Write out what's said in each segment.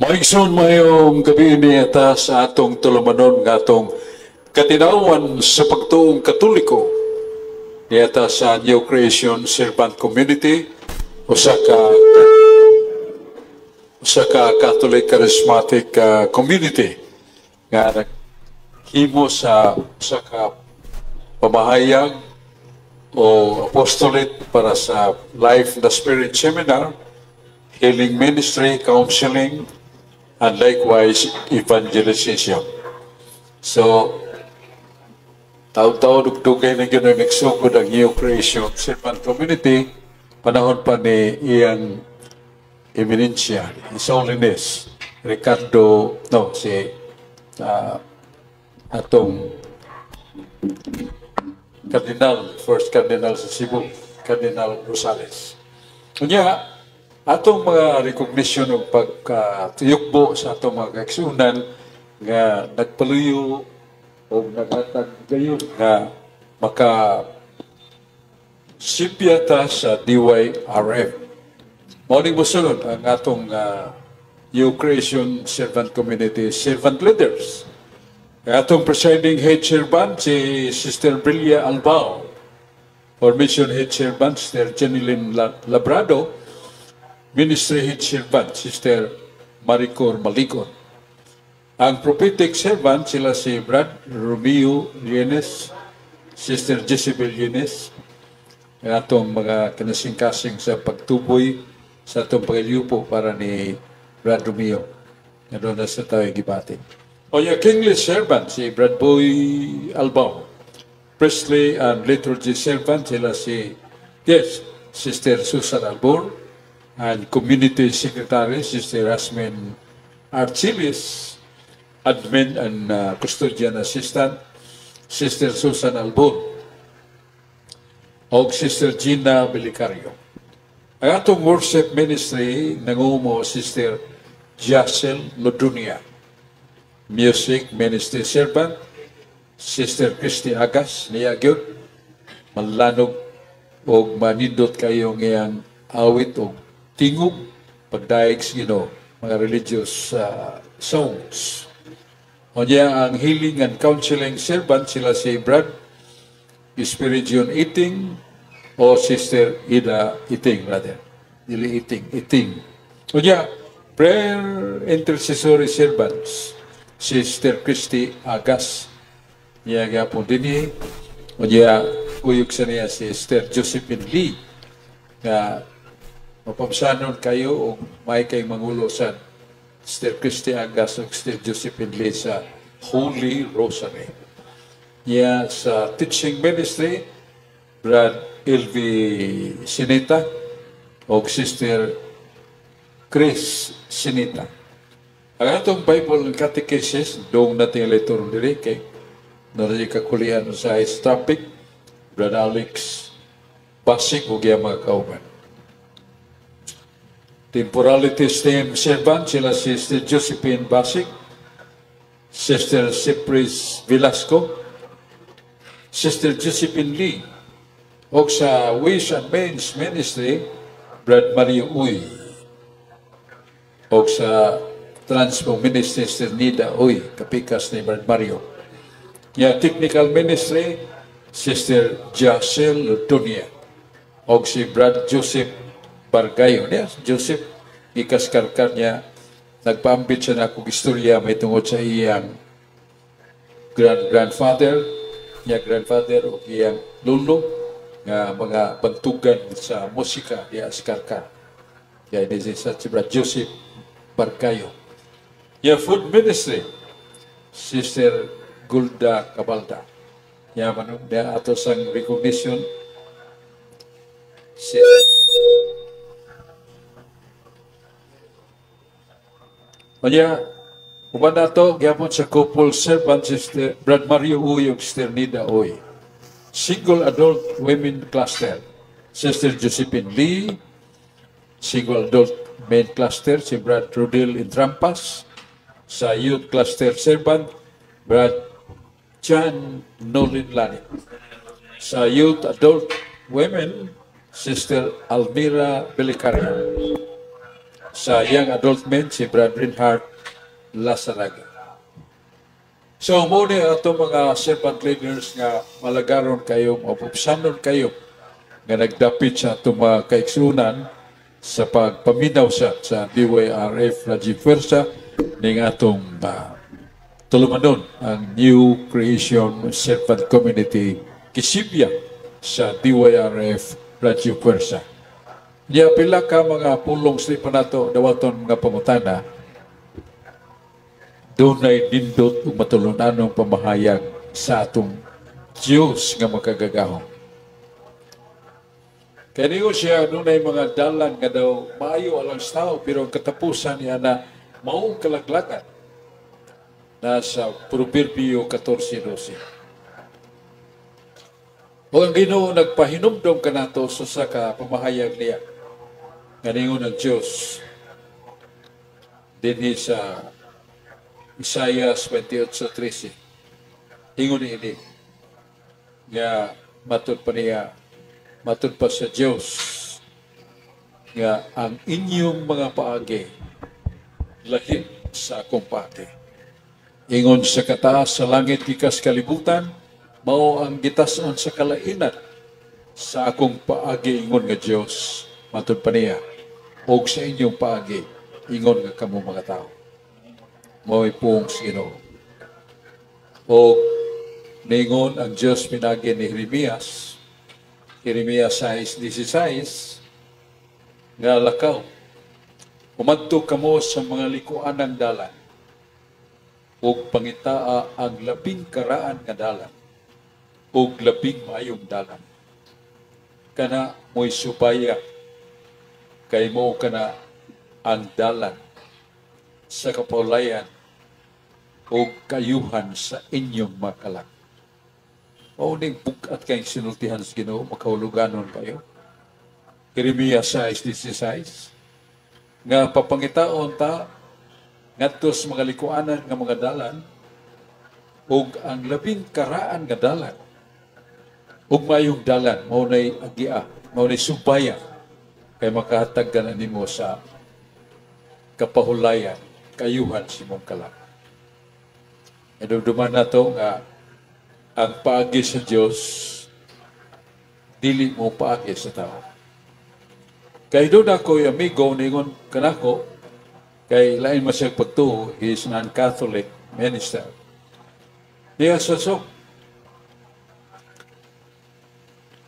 Mga igsoon, mayong gabii niya sa atong tulumanon nga atong katinawan sa pagtuong Katoliko niyata sa New Creation Servant Community, usa ka Catholic Charismatic Community nga naghimo sa usa ka pamahayag o apostolate para sa Life in the Spirit Seminar, Healing Ministry, Counseling, and likewise evangelization. So, taon-taon ug dugay na gyud nagsugod ang New Creation Servant Community, panahon pa ni iyang Eminensya, His Holiness, Ricardo, no, si atong Cardinal, first Cardinal sa Cebu, Cardinal Rosales. Unya, atong mga recognition og pagkatuyokbo sa atong mga kaigsuonan nga nagpaluyo o naghatag gayon nga maka sipya ta sa DYRM. Mao ning mosunod ang atong New Creation Servant Community Servant Leaders. Ang atong presiding head servant si Sister Brilia Albao. Formation head servant, Sister Jeneline Labrado. Ministry head servant, Sister Maricor Malikon. Ang prophetic servant sila si Brad Romeo Llenes, Sister Jezebel Llenes, ang atong mga kinasingkasing sa pagtuboy sa atong pagkayupo para ni Brad Romeo. Nga doon na sa tayo gibati. O yung kingly servant, si Brad Boy Albao. Priestly and liturgy servant, sila si, yes, Sister Susan Albor, and community secretary, Sister Rasmin Archilis, admin and custodian assistant, Sister Susan Albor, og Sister Gina Belicario. Ang atong worship ministry, nangumo Sister Jacel Lodunia. Music ministry servant, Sister Christy Agas, niya gyud, manlanog og manindot kayo ngayang awit og tingog pagdaig sa Ginoo, mga religious songs. Unya ang healing and counseling servant sila si Brad Spiridion Iting o Sister Ida Iting rather. Dili Iting, Iting. Unya, prayer intercessory servants, Sister Christy Agas. Niya gyapon dinhi. Unya, kuyog sa niya si Sister Josephine Lee nga mapamsanon kayo o may kay mangulo sa Sister Christy Agas o Sister Josephine Lee sa Holy Rosary. Niya sa teaching ministry, Brad LV Sinita o Sister Chris Sinita. Ang atong Bible and Catechesis, dong natin lecture diri kay naray kakulian sa his topic, Brad Alex Basig ug iyang mga kauban. Temporality team servant sila si Sister Josephine Basig, Sister Cypris Velasco, Sister Josephine Lee, o sa Ways and Means Ministry, Brad Mario Uy, o sa Transpo Ministry, Sister Nida Uy, kapikas ni Brad Mario. Ya Technical Ministry, Sister Jacel Lutonia, o si Brad Joseph Bargayo. Niya, Joseph, ikaskarkar niya, nagpaambit siya na akong istorya may tungod sa iyang grand-grandfather, niya grandfather o iyang lolo, nga mga bantugan sa musika diya sa Karkar. Kaya ini si Brad Joseph Barcayo. Ya food ministry, Sister Gulda Cabalda. Ya manong niya ato sang recognition si Kanya, uban nato gyapon sa couple servant Sister Brad Mario Uy ug Sister Nida Uy. Single adult women cluster, Sister Josephine Lee. Single adult men cluster, si Brad Rodil Intrampas. Sa youth cluster servant, Brad John Nolin Lani. Sa youth adult women, Sister Almira Belicario. Sa Young Adult Men, si Brad Reinhardt Lazaraga. So, mao ni ato mga servant leaders nga malagaron kayo, mapupsanon kayo, nga nagdapit sa atong mga kaigsunan sa pagpaminaw sa DYRF Radyo Fuerza ning atong tulumanon ang New Creation Servant Community Kisibya sa DYRF Radyo Fuerza. Niya pila ka mga pulong sa pa nato dawaton mga pangutana, dunay nindot ug matulon-anong pamahayag sa atong Dios nga makagagahom. Kaya niyo siya, dunay mga dalan nga daw maayo alang sa tao, pero ang katapusan niya na maong kalaglagan, nasa Proverbio 14:12. O ang Ginoo nagpahinumdom kanato sa ka pamahayag niya. Nga ningon ang Diyos dinhi sa Isaiah 28:13. Ingon ini nga matud pa niya, matud pa sa Diyos nga ang inyong mga paagi lahi sa akong paagi. Ingon sa kataas sa langit gikas kalibutan, mao ang gitason sa kalainan sa akong paagi, ingon nga Dios, matud pa niya, og sa inyong paagi, ingon nga kamo mga tao. Mao'y puong sa Ginoo. Og ningon ang Dios pinagi ni Jeremias, Jeremias 6:16, nga lakaw, umadto kamo sa mga likuanang dalan, ug pangitaa ang labing karaan nga dalan, ug labing maayong dalan. Kana mo'y subaya, kay mo kana ang dalan sa kapawlayan ug kayuhan sa inyong makalag. Mao ning bug-at kayong sinultihan sa Ginoo, makahuluganon kayo. Jeremias 6:16 nga papangitaon ta ngadto sa mga likuanan nga mga dalan ug ang labing karaan nga dalan ug mayong dalan, mao nay agia, mao nay subaya, kay makahatag ka na nimo sa kapahulayan, kayuhan sa imong kalag. Inumduman nato nga ang paagi sa Dios dili mo paagi sa tao. Kay doon ako'y amigo, ningon kanako, kay lain man siya pagtuo, he is non-Catholic minister. Niya sa so,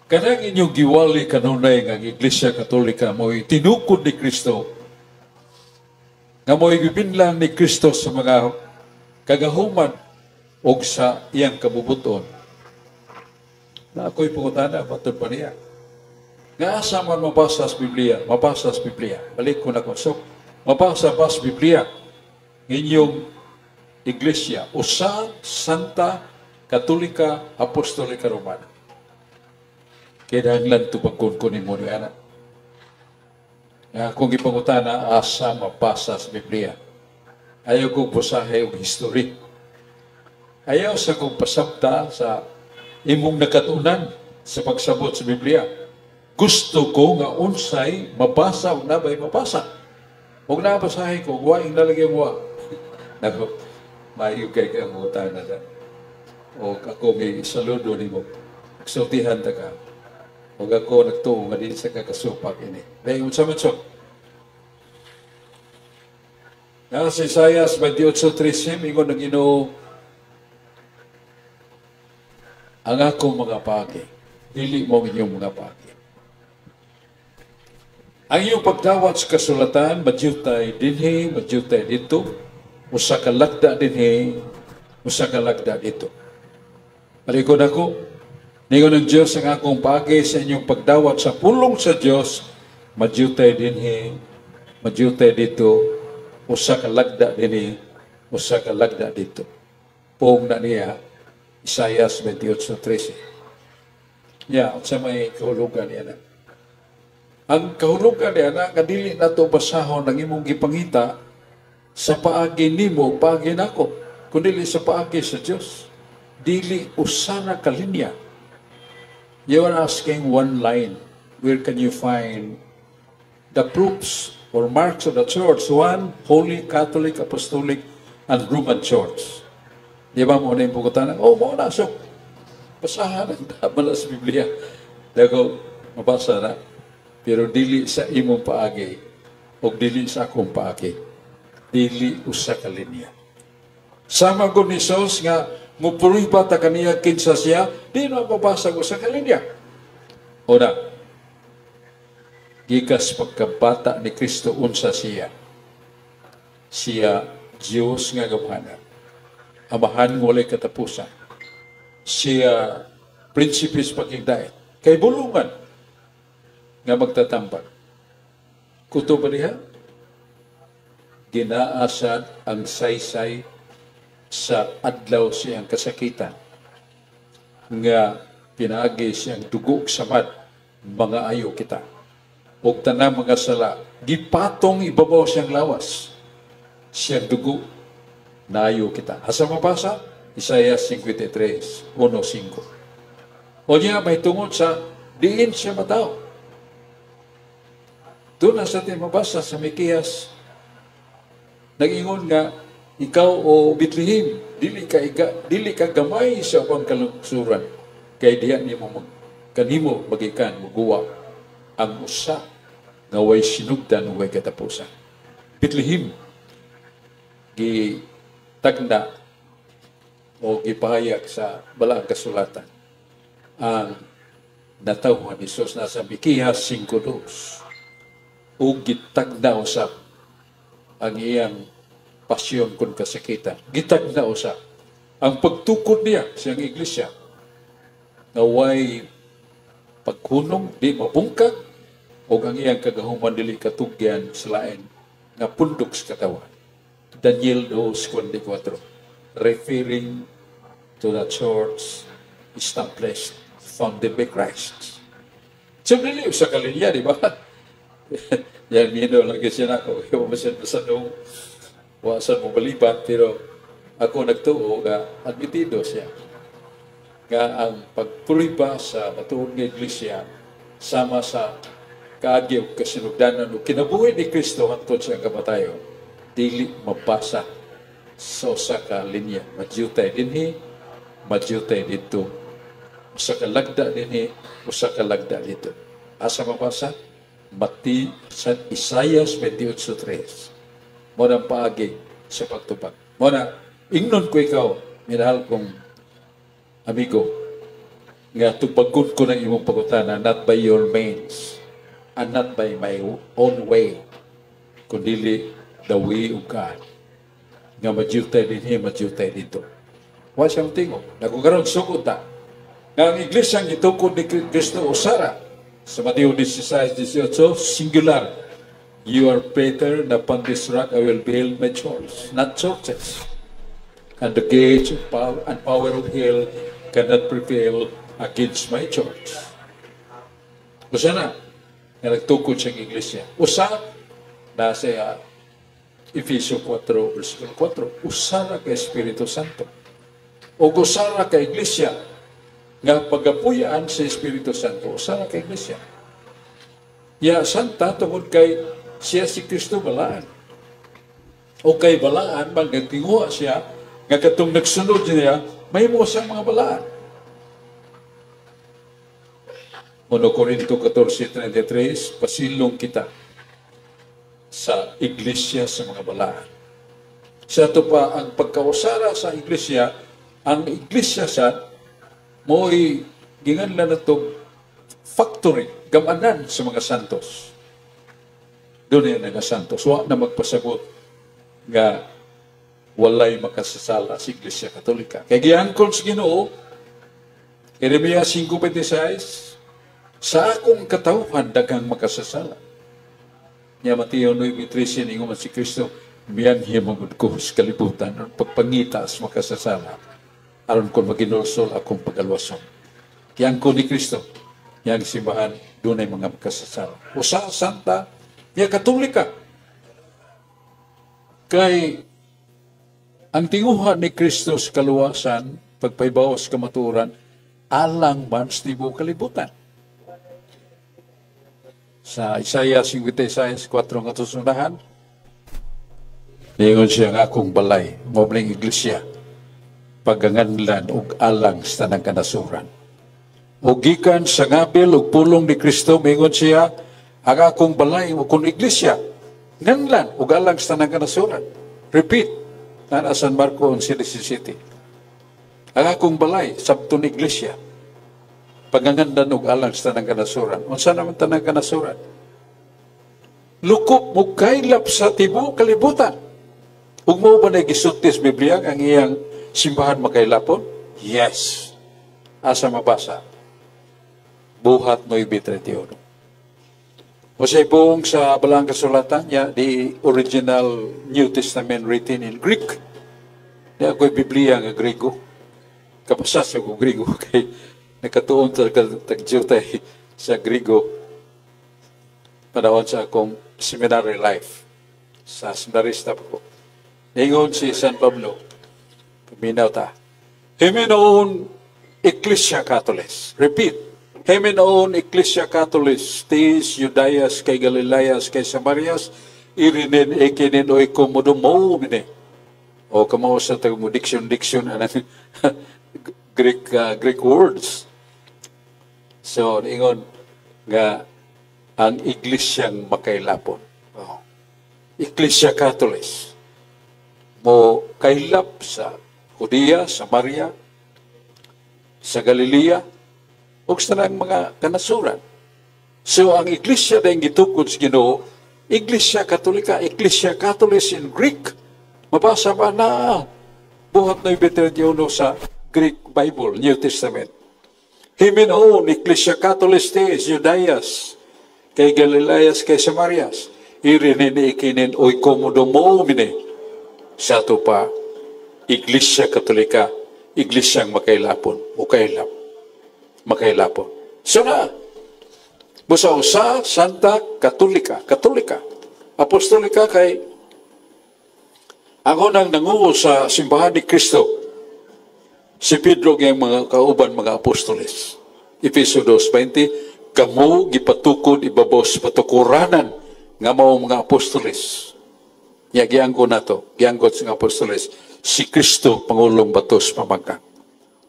kanang inyong giwali kanunay nga ang Iglesia Katolika mo'y tinukod ni Kristo, nga mo'y gibinlang ni Kristo sa mga kagahuman og sa iyang kabubuton. Na ako'y pangutana, matod pa niya, nga asa man mabasa sa Biblia, mabasa sa Biblia. Balik ko na ko. So, mabasa ba sa Biblia inyong Iglesia usa Santa Katolika Apostolika Romana? Kinahanglan tubagkon ko nimo ni ana. Nga akong gipangutana, asa mabasa sa Biblia? Ayaw kong basahe og history. Ayaw sa kong pasabta sa imong nakatunan sa pagsabot sa Biblia. Gusto ko nga unsay mabasa o nabay mabasa. Huwag na basahin ko, wa yung nalagay mo. Nako, maayo kay kang na na. O ako may saludo nimo. Sultihan ta ka. O ako nagtuo nga din sa kakasupak ini. Dahil unsa man so? Na si Isaias 28:13, ingon ng Ginoo, ang akong mga paagi, dili mo ang inyong mga paagi. Ang iyong pagdawat sa kasulatan, madyutay dinhi, madyutay dito, usa ka lagda dinhi, usa ka lagda dito. Palikod ako, ningon ng Diyos, ang akong paagi sa inyong pagdawat sa pulong sa Diyos, madyutay dinhi, madyutay dito, usa ka lagda dinhi, usa ka lagda dito. Puong na niya, Isaias 28:13. Ya, unsa may kahulugan niya na? Ang kahulugan niya na, nga dili nato basahon ang imong gipangita sa paagi nimo, paagi nako, kundi sa paagi sa Dios. Dili usa na ka linya. You are asking one line. Where can you find the proofs or marks of the Church, one holy, Catholic, Apostolic, and Roman Church. Di ba mao na yung pangutana? Oh, mao na. So, basahan ang tama na sa Biblia. Dago, mabasa na. Pero dili sa imong paagi o dili sa akong paagi. Dili usa ka linya. Sama ko ni Jesus nga mupruiba ta kaniya kinsa siya, di na mabasa ko sa kalinya. Una, gikas pagkabata ni Kristo, unsa siya? Siya Diyos nga gamhanan. Amahan nga walay katapusan. Siya prinsipe sa paghigdait. Kay bulungan nga magtatambag. Kuto ba diha? Ginaasad ang saysay sa adlaw siyang kasakitan nga pinaagi siyang dugo ug samad mga ayo kita ug tanang mga sala gipatong ibabaw siyang lawas, siyang dugo naayo kita. Asa mabasa? Isaiah 53:1-5. O niya may tungod sa diin siya mataw. Doon na sa atin mabasa sa Mikias, nag-ingon nga, "Ikaw o Bethlehem, dili ka gamay sa ubang kalungsuran, kay diha nimo mag, kanimo magikan muguwa ang usa nga way sinugdan ug way katapusan." Bethlehem gi tagna o gipahayag sa Balaang Kasulatan ang natawhan ni Jesus na sa Mikihas 5:2 ug gitagna usab ang iyang pasyon kun kasakitan. Gitagna usab ang pagtukod niya siyang iglesia nga way pagkunong, di mabungkag, o ang iyang kagahuman dili katugyan sa lain nga pundok sa katawan. Daniel 2:44, referring to the church established, founded by Christ. So, dili sa kalinya, di ba? Yan, mino lang kasi na ako. Kaya masin sa nung wasan mo balibat, pero ako nagtuo nga admitido siya nga ang pagpuriba sa matuod nga iglesia sama sa kaagi ug kasinugdanan ug kinabuhi ni Kristo hangtod sa kamatayon dili mabasa sa usa ka linya. Madyutay dinhi, madyutay didto. Usa ka lagda dinhi, usa ka lagda didto. Asa mabasa? Mati sa Isaias 28:3. Mao nang paagi sa pagtubag. Mao na ingnon ko ikaw, minahal kong amigo, nga tubagon ko ng imong pangutana, not by your means and not by my own way, kundili the way of God. Nga madyutay dinhi, madyutay didto. Wa siyang tingog. Nakukaroon sugod ta nga ang iglesia ang gitukod ni Kristo usara. Sa Mateo 16:18, singular, "You are Peter, and upon this rock I will build my church," not churches. "And the gates of power and power of hell cannot prevail against my church." Usa na nga nagtukod siyang iglesia. Usa na sa Efeso 4, versikulo 4, usa ra ka Espiritu Santo. O usa ra ka iglesia nga pagapuyaan sa Espiritu Santo, usa ra ka iglesia. Ya santa tungod kay siya si Kristo balaan. O kay balaan man nagtinguha siya nga katong nagsunod niya mahimo siyang mga balaan. 1 Corinto 14:33, pasilong kita sa iglesia sa mga balaan. Sa ito pa, ang pagkausara sa iglesia, ang iglesia sa mo'y ginganlan na itong factory, gamanan sa mga santos. Doon yan nga santos. Wa na magpasabot nga walay makasasala sa Iglesia Katolika. Kaya giangkon sa Ginoo, Jeremias 5:26, "Sa akong katawhan daghang makasasala." Nya Mateo 9:13, ingon man si Kristo, "Mianhi man gud ko sa kalibutan aron pagpangita sa makasasala aron kon maginulsol akong pagalwason." Giangkon ni Kristo, yang simbahan dunay mga makasasala. Usa santa, ya Katolika. Kay ang tinguha ni Kristo sa kaluwasan, pagpaybaw sa kamatuoran, alang man sa tibuok kalibutan. Sa Isaiah 56:4 nga tusunahan, niingon siya nga akong balay, mao ning iglesia, paganganlan og alang sa tanang kanasuran. O gikan sa ngabil ug pulong ni Kristo, mingon siya, ang akong balay o kung iglesia, nganlan ug alang sa tanang kanasuran. Repeat, naa San Marco 11:17. Ang akong balay, sabton iglesia, paganganlan ug alang sa tanang kanasuran. Unsa naman tanang kanasuran? Lukop mo kaylap sa tibuok kalibutan. Ug mao ba na gisulti sa Biblia ang iyang simbahan makaylapon? Yes. Asa mabasa? Buhat 9:31. O sa ibong sa Balaang Kasulatan niya, the original New Testament written in Greek. Di ako'y Biblia nga Grego. Kapasas ako Grego kay nakatuon sa tagjutay sa Grego panahon sa akong seminary life. Sa seminarista pa ko. Ingon si San Pablo, paminaw ta, Himin oon Ecclesia Catholis. Repeat, Himin oon Ecclesia Catholis, tis Judaias kai Galilaias kai Samarias, irinen ekinen oikodomoumene. O kamo sa tag mo diction diction anang Greek words. So ingon nga ang iglesyang makailapon. Oh. Ecclesia Catholis mo kailap sa Judea, Samaria, sa Galilea, ug sa tanang mga kanasuran. So ang iglesia na gitukod sa Ginoo, Iglesia Katolika, Ecclesia Catholis in Greek. Mabasa ba na Buhat 9:31 sa Greek Bible, New Testament. Himin oon, Ecclesia Catholis tes, Judaias, kai Galilaias, kai Samarias, irinin ikinin oikodomoumene. Sa ato pa, Iglesia Katolika, Iglesyang makailapon, o kailap, makailapon. So na, busa usa, Santa Katolika, Katolika, Apostolika kay ang unang nanguo sa simbahan ni Kristo, si Pedro ng mga kauban mga apostoles. Efeso 2:20, kamo gipatukod ibabaw sa patukuranan nga mao mga apostoles. Ya giangko nato, giangkot sa mga apostoles, si Kristo pangulong batos pamangkang.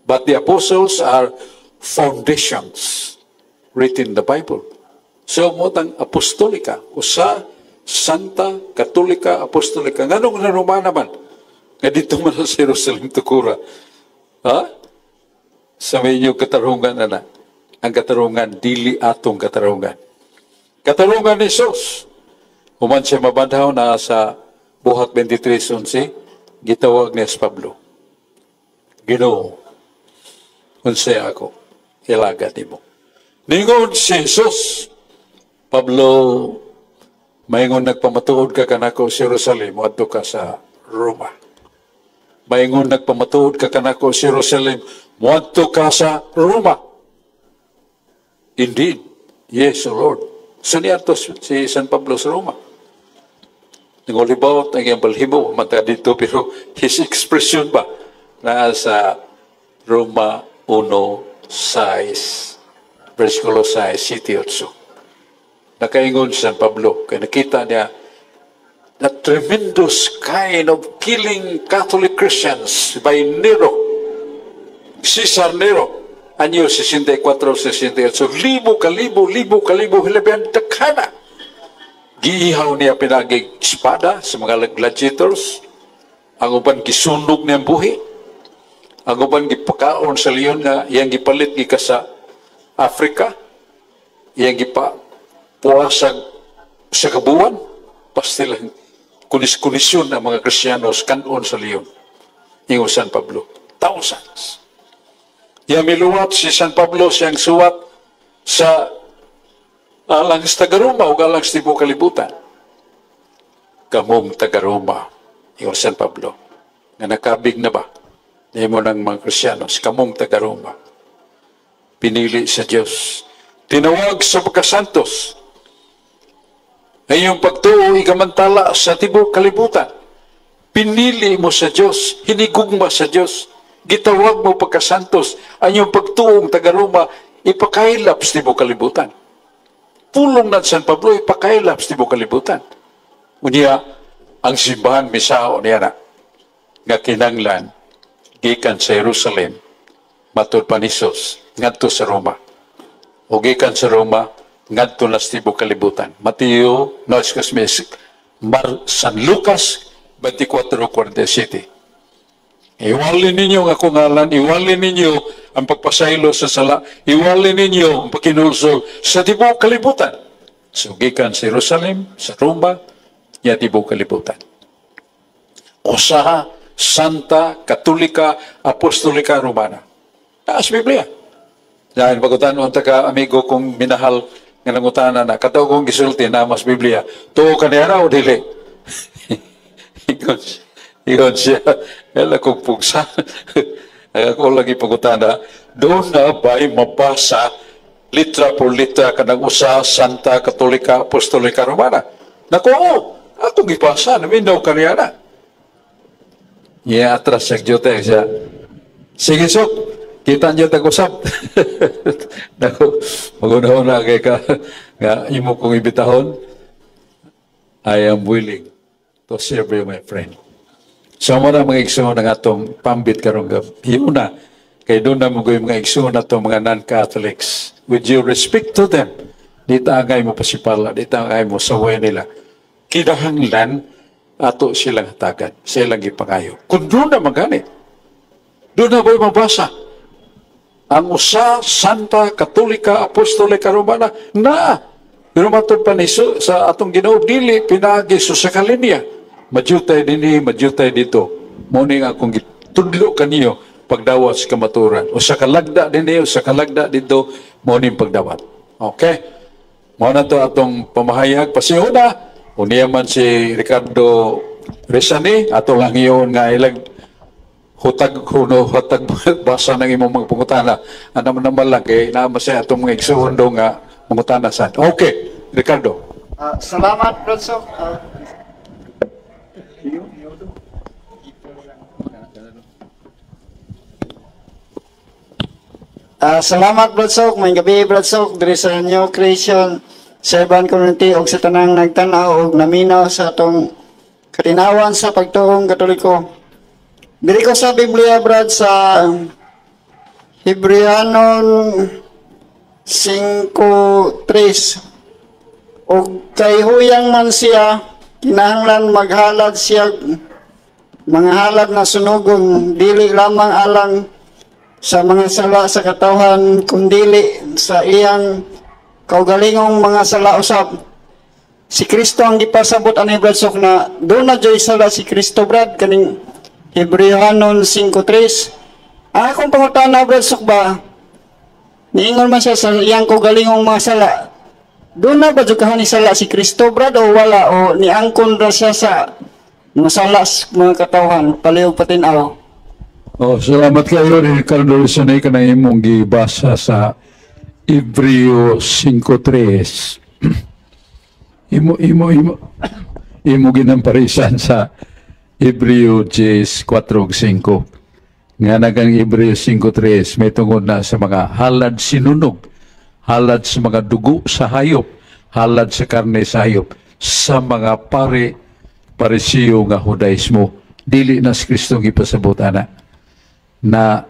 But the apostles are foundations written in the Bible. So motang apostolika, usa, Santa, Katolika, Apostolika. Nganong nanuma naman? Nga dito man sa Jerusalem tukura. Ha? Sa may inyong katarungan na. Ang katarungan, dili atong katarungan. Katarungan ni Jesus. Human siya mabadhaw na sa Buhat 23:11, gitawag ni Pablo. Ginoo, unsay ako, ilaga nimo. Ningon si Jesus, Pablo, maingon nagpamatuod ka kanako sa Jerusalem, adto ka sa Roma. Maingon nagpamatuod ka kanako sa Jerusalem, muadto ka sa Roma. Indeed, yes, O Lord. So niadto si San Pablo sa Roma. Nangulibawat ang iyang balhibo, mata dito, pero his expression ba, naa sa Roma 1:6, versikulo 6, 7, 8. Nakaingon si San Pablo, kaya nakita niya the tremendous kind of killing Catholic Christians by Nero, Caesar Nero, anyo 64, 68, libo kalibo, libo kalibo, hilabihan daghana. Giihaw niya pinagig espada sa mga gladiators, ang uban gisunog niya ang buhi, ang uban gipakaon sa leon nga iyang gipalit gikan sa Africa, iyang gipa puasag sa kabuan, pastilang kunis-kunisyon ang mga Kristiyanos kanon sa leon. Ingon San Pablo, thousands. Yang miluwat si San Pablo siyang suwat sa alang sa taga-Roma o alang sa tibuok kalibutan. Kamong taga-Roma, ingon San Pablo, nga nakabig na ba nimo ng mga Kristiyanos, kamong taga-Roma, pinili sa Diyos, tinawag sa pagkasantos, ang iyong pagtuo igamantala sa tibuok kalibutan. Pinili mo sa Diyos, hinigugma sa Diyos, gitawag mo pagkasantos, ang iyong pagtuong taga-Roma, ipakailap sa tibuok kalibutan. pulong na San Pablo ipakailap sa tibuok kalibutan. Unya, ang simbahan misao niya na nga kinanglan gikan sa Jerusalem matud pa ni Jesus ngadto sa Roma. O gikan sa Roma ngadto na sa tibuok kalibutan. Mateo, no, excuse me, San Lucas 24:47. Iwali ninyo ang akong ngalan, iwali ninyo ang pagpasaylo sa sala, iwali ninyo ang pakinulsol sa tibuok kalibutan. So, gikan sa Jerusalem, sa Roma, ya tibuok kalibutan. Usaha, Santa, Katolika, Apostolika, Romana. Taas Biblia. Dahil bagutan unta ka, amigo kong minahal nga nangutana na, kataw kong gisulti na mas Biblia, tuo ka niya o dili? Ingon siya, ela kong pugsa. Ako lagi pangutana, doon na ba'y mabasa litra por litra kanang usa, Santa, Katolika, Apostolika, Romana? Naku, oo, akong gipasa, naminaw ka niya na. Yeah, atras siya, Diyote siya. Sige, sok, kita niyo tag-usap. Naku, maguna-una kay ka, nga imo kong imbitahon, I am willing to serve you, my friend. So mo na mga igsoon ng atong pambit karong gabi. Una, kay doon na mo mga igsoon atong mga non-Catholics. With due respect to them, di ta angay mo pasipala, di ta angay mo saway nila. Kinahanglan ato silang hatagan, silang gipangayo. Kung doon na magani, doon na ba'y mabasa? Ang usa, Santa, Katolika, Apostolika, Romana, na! Pero matod pa ni sa atong Ginoo dili pinaagi so sa kalinya. Madyutay dinhi, madyutay dito. Mo ni nga akong gitudlo kaniyo pagdawat sa kamaturan. Usa ka lagda dinhi, usa ka lagda dito, mo ning pagdawat. Okay? Mo na to atong pamahayag pasihuna. Unya man si Ricardo Rezani, ato lang iyon nga ilag hutag huno hutag basa ng imong mga pangutana. Ano man naman lang kay naa man siya atong mga igsuon do nga mangutana sad. Okay, Ricardo. Salamat, Brad Sok. Salamat, Brad Sok. May gabi, Brad Sok, diri sa New Creation Servant Community og sa tanang nagtan-aw og naminaw sa atong katinawan sa pagtuong Katoliko. Diri ko sa Biblia, Brad, sa Hebreanon 5:3. Og kay huyang man siya, kinahanglan maghalad siya mga halad na sunugon, dili lamang alang sa mga sala sa katawhan, kundili sa iyang kaugalingong mga sala usab. Si Kristo ang gipasabot ani, Brad Sok, na doon na joy sala si Kristo, Brad, kaning Hebreohanon 5:3. Ang akong pangutana, Brad Sok, ba, niingon man siya sa iyang kaugalingong mga sala, doon na ba jud kahani sala si Kristo, Brad, o wala, o niangkon ra siya sa mga sala sa mga katawhan palihog patin-aw? Oh, salamat kayo, Ricardo Rezani, kanang imong gibasa sa Hebreo 5:3. Imo ginamparisan sa Hebreo 10:4-5. Nga nagang Hebreo 5:3 may tungod na sa mga halad sinunog, halad sa mga dugo sa hayop, halad sa karne sa hayop, sa mga pare parisiyo nga Judaismo. Dili na si Kristo gipasabot ana. Na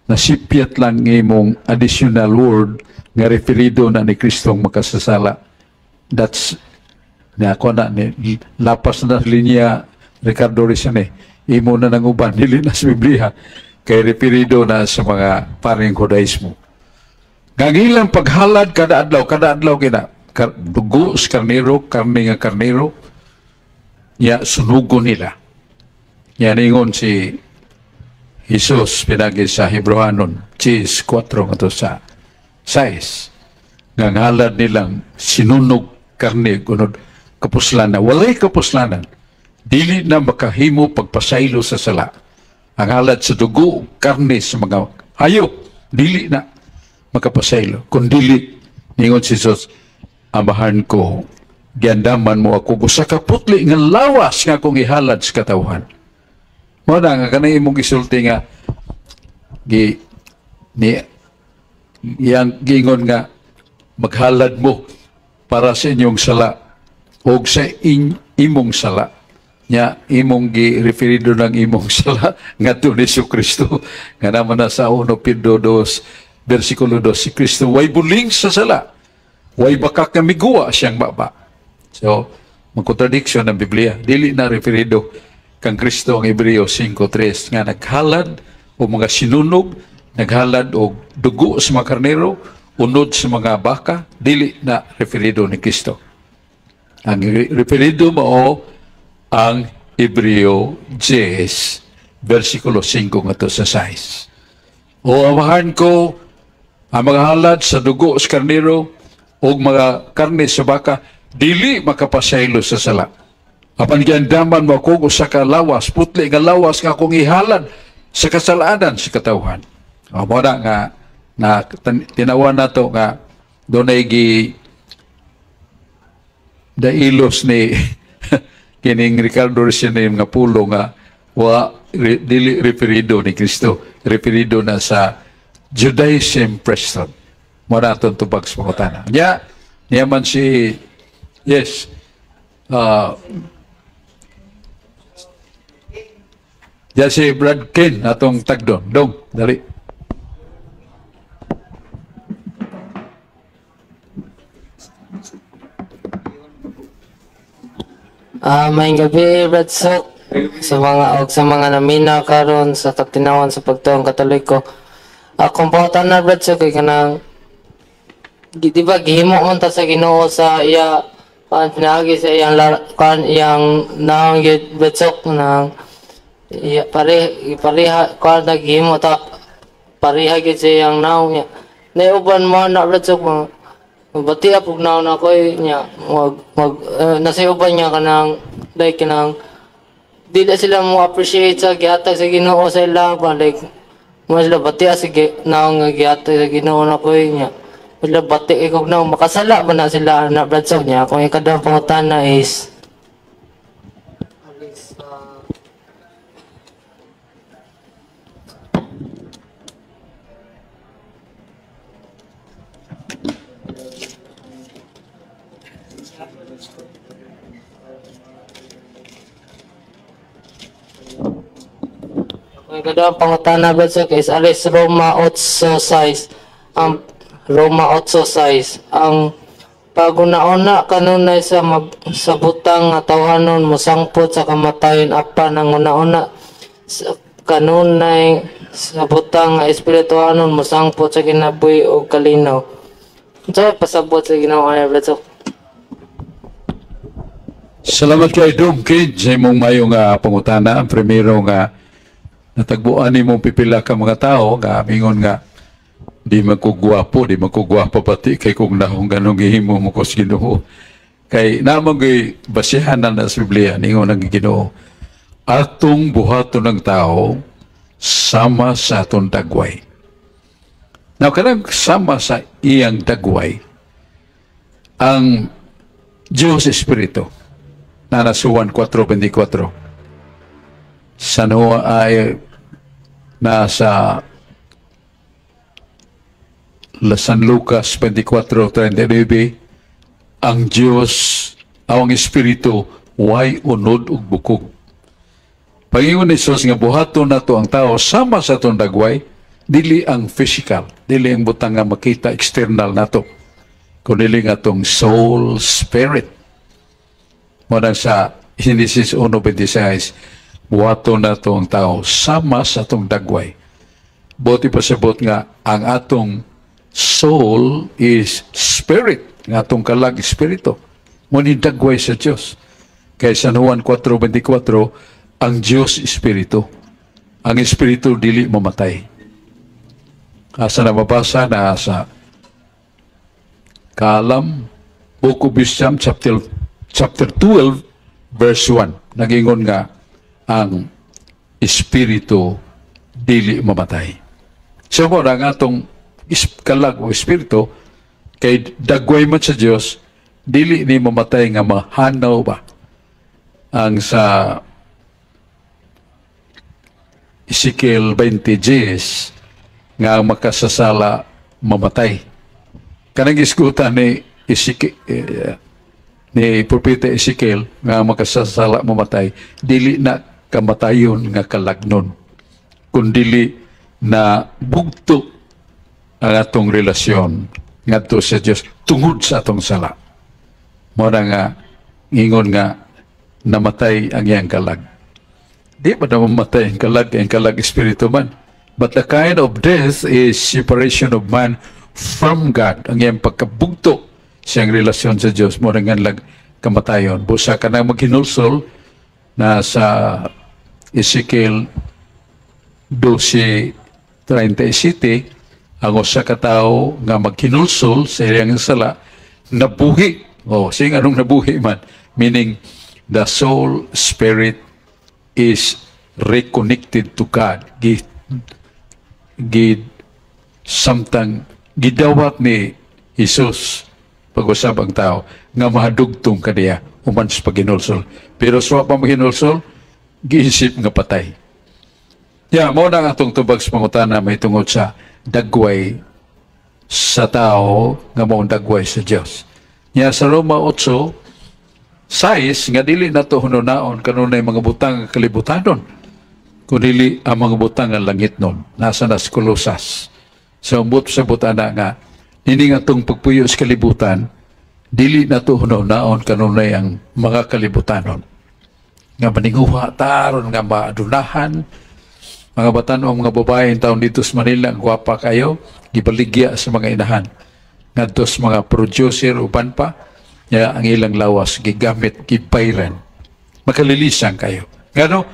nasipyat lang imong additional word nga referido na ni Kristo ang makasasala. That's na ako na ni lapas na linya, Ricardo Rizane. Imo na nang uban, dili na sa Biblia kay referido na sa mga paring Judaismo. Nga paghalad kada adlaw kina dugo sa karnero, karne nga karnero, ya sunugo nila. Ya ningon si Jesus pinagi sa Hebreohanon 4 ngadto sa 6 nga ang halad nilang sinunog karne gunod kapuslanan, walay kapuslanan, dili na makahimo pagpasaylo sa sala. Ang halad sa dugo karne sa mga hayop dili na makapasaylo, kun dili ningon si Jesus, "Amahan ko, giandaman mo ako usa ka putli nga lawas nga akong ihalad sa katawhan." Mao na nga kanang imong gisulti nga gi ni iyang giingon nga maghalad mo para sa inyong sala o sa imong sala. Nya imong gi-referido ng imong sala ngadto ni Kristo nga naman na sa 1 Pedro 2 versikulo 2, si Kristo way buling sa sala, way bakak nga miguwa siyang baba. So magkontradiksyon ng Biblia, dili na referido kang Kristo ang Hebreo 5:3 nga naghalad o mga sinunog, naghalad og dugo sa mga karnero, unod sa mga baka, dili na referido ni Kristo. Ang referido mao ang Hebreo 10 versikulo 5 ngadto sa 6. O amahan ko, ang mga halad sa dugo sa karnero o mga karne sa baka dili makapasaylo sa sala. Apan giandaman mo ako usa ka lawas, putli nga lawas nga akong ihalad sa kasalanan sa katawhan. O mo na nga na tinawan nato nga dunay gi dailos ni kining Ricardo Resine nga pulo nga wa dili referido ni Kristo, referido na sa Judaism priesthood. Mo na atong tubag sa pangutana. Nya, niya man si, yes, diyan si Brad Ken atong tagdon. Dong, dali. Maayong gabi, Brad Sok, sa mga og sa mga namina karon sa katinawan sa pagtuong Katoliko. Akong pangutana, Brad Sok, kay kanang di ba gihimo man ta sa Ginoo sa iya kan pinaagi sa iyang kan iyang naong gyud, Brad Sok, nang iya pare pareha kan naghimo ta pareha gyud sa iyang naong niya. Nay uban mo na, Brad Sok, mga bati apog naon ako eh, niya mag mag nasa uban niya kanang like kanang dili sila mo appreciate sa gihatag sa Ginoo sa ila ba, like mo sila bati sa naong nga gihatag sa Ginoo na ko eh, niya sila bati ikaw naong makasala ba na sila na, Brad Sok? Niya akong ikaduhang pangutana is Ang ikaduhang pangutana, Brad Sok, is alis Roma 8:6. Ang Roma 8:6, ang pagunauna kanunay sa sa butang nga tawhanon mosangpot sa kamatayon, apan ang una-una sa kanunay sa butang nga espirituhanon mosangpot sa kinabuhi ug kalinaw. Unsa pasabot sa Ginoo ani, Brad Sok? Salamat kay Dong Kid sa imong mayo nga pangutana. Ang primero nga natagbuan nimong pipila ka mga tao nga mingon nga di magkugwapo, di magkugwapo pati kay kung nahong ganong gihimo mo ko sa Ginoo. Kay namang gay basihan na sa Biblia ningon ang Ginoo, atong buhaton ng tao sama sa atong dagway. Now, kanang sama sa iyang dagway, ang Diyos Espiritu, na nasa Juan 4:24. San Juan ay nasa San Lucas 24:39, ang Diyos, ang Espiritu, way unod ug bukog. Pangingon ni Jesus nga buhaton nato ang tao sama sa atong dagway, dili ang physical, dili ang butang nga makita external nato, kundi nga atong soul spirit. Mo nang sa Genesis 1:26, buhaton nato ang tao sama sa atong dagway. Buti pasabot nga ang atong soul is spirit, nga atong kalag espiritu. Ngunit dagway sa Diyos. Kay San Juan 4:24, ang Diyos espiritu. Ang espiritu dili mamatay. Asa na mabasa na sa Kaalam, Book of Wisdom, chapter 12, verse 1. Nagingon nga ang espiritu dili mamatay. So mo ang atong kalag o espiritu kay dagway man sa Dios, dili ni mamatay nga mahanaw ba. Ang sa Ezekiel 20:10 nga ang makasasala mamatay. Kanang isgutan ni Ezekiel, ni Propeta Ezekiel nga makasasala mamatay, dili na kamatayon nga kalagnon, kundili na bugto ang atong relasyon ngadto sa Dios tungod sa atong sala. Mao na nga ingon nga namatay ang iyang kalag. Di ba na mamatay ang kalag, ang kalag espiritu man. But the kind of death is separation of man from God. Ang iyang pagkabugto siyang relasyon sa Dios mo nga lag kamatayon. Busa ka na maghinulsol na sa Ezekiel 12:37, ang usa ka tawo nga maghinulsol sa iyang sala nabuhi. Oh, sing anong nabuhi man? Meaning the soul spirit is reconnected to God. Gi, gi samtang gidawat ni Jesus pag-usab ang tao nga mahadugtong kaniya human sa paghinulsol. Pero sa pa maghinulsol, giisip nga patay. Ya, mao na ang atong tubag sa pangutana may tungod sa dagway sa tao nga maong dagway sa Dios. Nya sa Roma 8:6 nga dili nato hununaon kanunay mga butang nga kalibutanon, kun dili ang mga butang nga langit nun. Nasa nas Kolosas. So, ambot sa butana nga nini nga atong pagpuyo sa kalibutan, dili nato hununaon kanunay ang mga kalibutanon. Nga maninguha taron nga maadunahan, mga batan-ong mga babae taon dito sa Manila, ang gwapa kayo, gibaligya sa mga inahan. Ngadto sa mga producer uban pa, ya ang ilang lawas gigamit, gibayran. Makalilisang kayo. Ngano?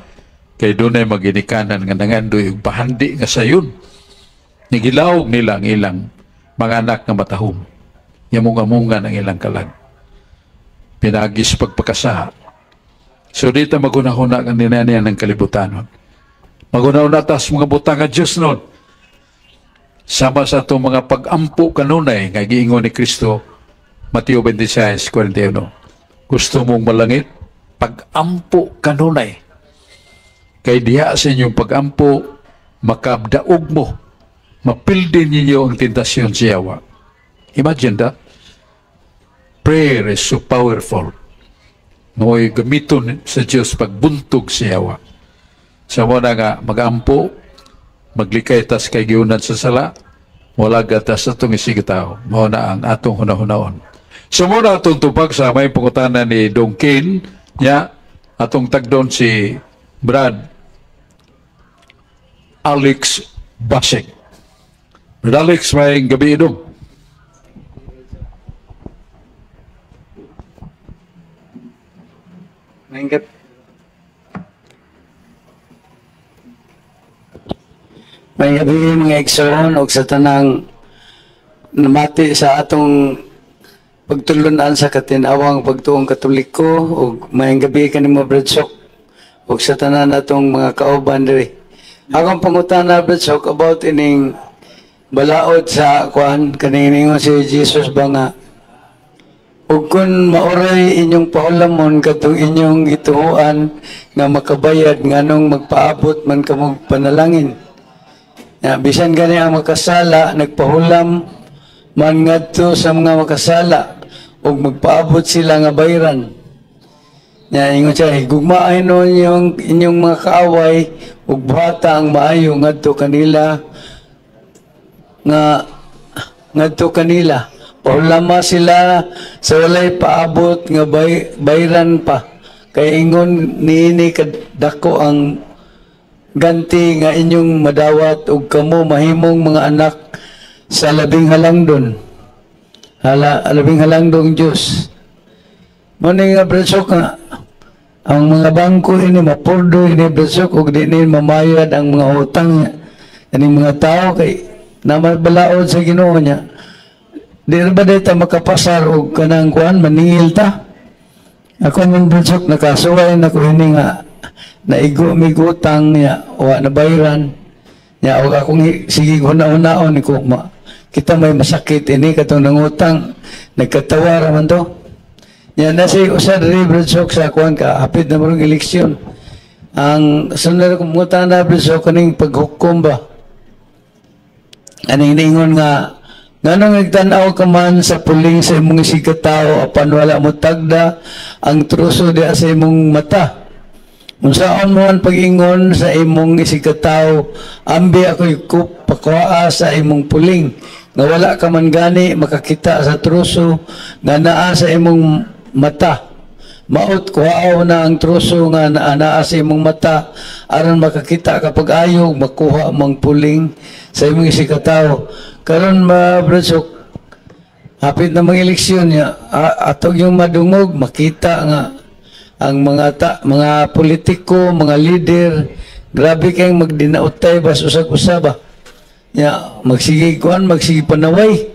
Kay dunay maginikanan nga nangandoy og bahandi nga sayon. Nigilawog nila ang ilang mga anak nga matahom. Yamunga-munga ng ilang kalag. Pinagi sa pagpakasaha. So dito magunahuna ang ninaniyan ng kalibutanon. Magunahuna tas mga butang nga Diyos nun. Sama sa itong mga pag-ampo kanunay nga giingon ni Kristo, Mateo 26:41. Gusto mong malangit? Pag-ampo kanunay. Kay diha sa inyong pag-ampo, makabdaog mo, mapildi ninyo ang tentasyon sa yawa. Imagine that. Prayer is so powerful. Ngoy gamiton sa Diyos pagbuntog sa yawa. Sa muna nga mag-ampo, maglikay tas kay giunan sa sala, wala gatas sa itong isigitaw. Mao na ang atong hunahunaon. So muna atong tubag sa may pangutana ni Dong Ken, niya, atong tagdon si Brad Alex Basek. Brad Alex, may gabi idong. May gabi mga igsoon og sa tanang namati sa atong pagtulunan sa katinawang pagtuong Katoliko, ug maayong gabi kanimo, Brad Sok, ug sa tanan atong mga kauban diri. Akong pangutana, Brad Sok, about ining balaod sa kuan kaning ningon si Jesus ba nga ug kun maoray inyong pahulamon kadtong inyong gituohan nga makabayad, nganong magpaabot man kamog panalangin? Ya, bisan gani ang makasala nagpahulam man ngadto sa mga makasala ug magpaabot sila nga bayran. Ya, ingon siya, higugmaay no inyong, inyong mga kaaway ug buhata ang maayo ngadto kanila nga ngadto kanila. Pahulama sila sa walay paabot nga bayran pa. Kay ingon niini kadako ang ganti nga inyong madawat ug kamo mahimong mga anak sa labing halangdon. Hala, labing halangdong Dios. Mo ni nga, Brad Sok, nga ang mga bangko ini mapurdo ini, Brad Sok, ug di ni mamayad ang mga utang kaning mga tao kay naman balaod sa Ginoo niya. Di na ba dita makapasar og kanang kuan maningil ta? Ako man, Brad Sok, nakasuway na ko ini nga naigo mig utang niya, wa na bayran niya, og akong sige huna-hunaon ko ma, kita may masakit ini katong nangutang nagkatawa ra man to niya. Na si usa diri, Brad Sok, sa kuan ka hapit na morong eleksyon. Ang sunod ko mangutana, Brad Sok, kaning paghukom ba, aning ningon nga Nganong nagtan-aw ka man sa puling sa imong isigkatawo apan wala mo tagda ang truso diha sa imong mata? Unsaon mo man pag-ingon sa imong isigkatawo, "Ambi ako'y pakuhaa sa imong puling," nga wala ka man gani makakita sa truso nga naa sa imong mata? Maot kuhao na ang truso nga naa sa imong mata aron makakita ka pag-ayo, makuha mang puling sa imong isigkatawo. Karon ma, Brad Sok, hapit na mga eleksyon niya, atong yung madungog, makita nga ang mga politiko, mga leader, grabe kayong magdinautay ba sa usag-usa ba. Nya magsige kuan, magsige panaway.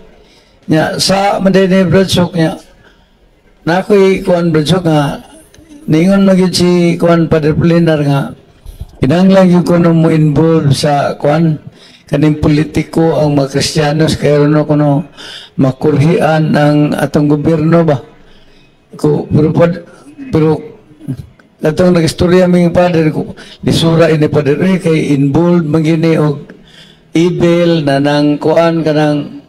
Nya sa man ni, Brad Sok, nya na ako'y kuan, Brad Sok, nga ningon magyud si kuan, Padre Polinar, nga kinahanglan gyud kuno mo involve sa kuan kaning politiko ang mga Kristiyanos kay no kuno makurhian ang atong gobyerno ba ko. Pero atong nagistorya ming padre ko, lisura ini, Padre, eh, kay involved man gini og evil na nang kuan kanang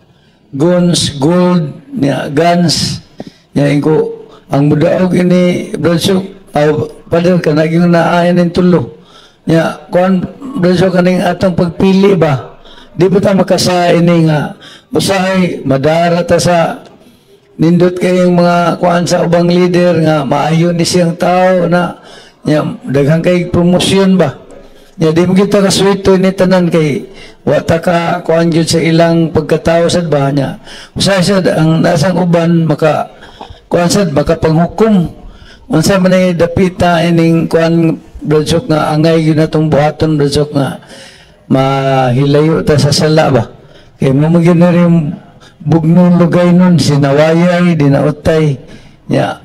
guns, gold niya, guns niya. Inko ang mudaog ini, Brad Sok, aw, Padre, kana gyud naa ning tulo niya kuan, Brad Sok, kaning atong pagpili ba, di ba ta makasa ini nga usahay madara ta sa nindot kayong mga kuan sa ubang leader nga maayo ni siyang tao na nya daghan kay promosyon ba nya? Di mo kita kaswito ni tanan kay wa ta ka kuan gyud sa ilang pagkatao sad ba. Nya usahay sad ang nasang uban maka kuan sad, makapanghukom. Unsa man ay dapita ining kuan, Brad Sok, nga angay gyud natong buhaton, Brad Sok, nga mahilayo ta sa sala ba, kay mo magyud na rin bugno lugay nun, sinawayay, dinautay nya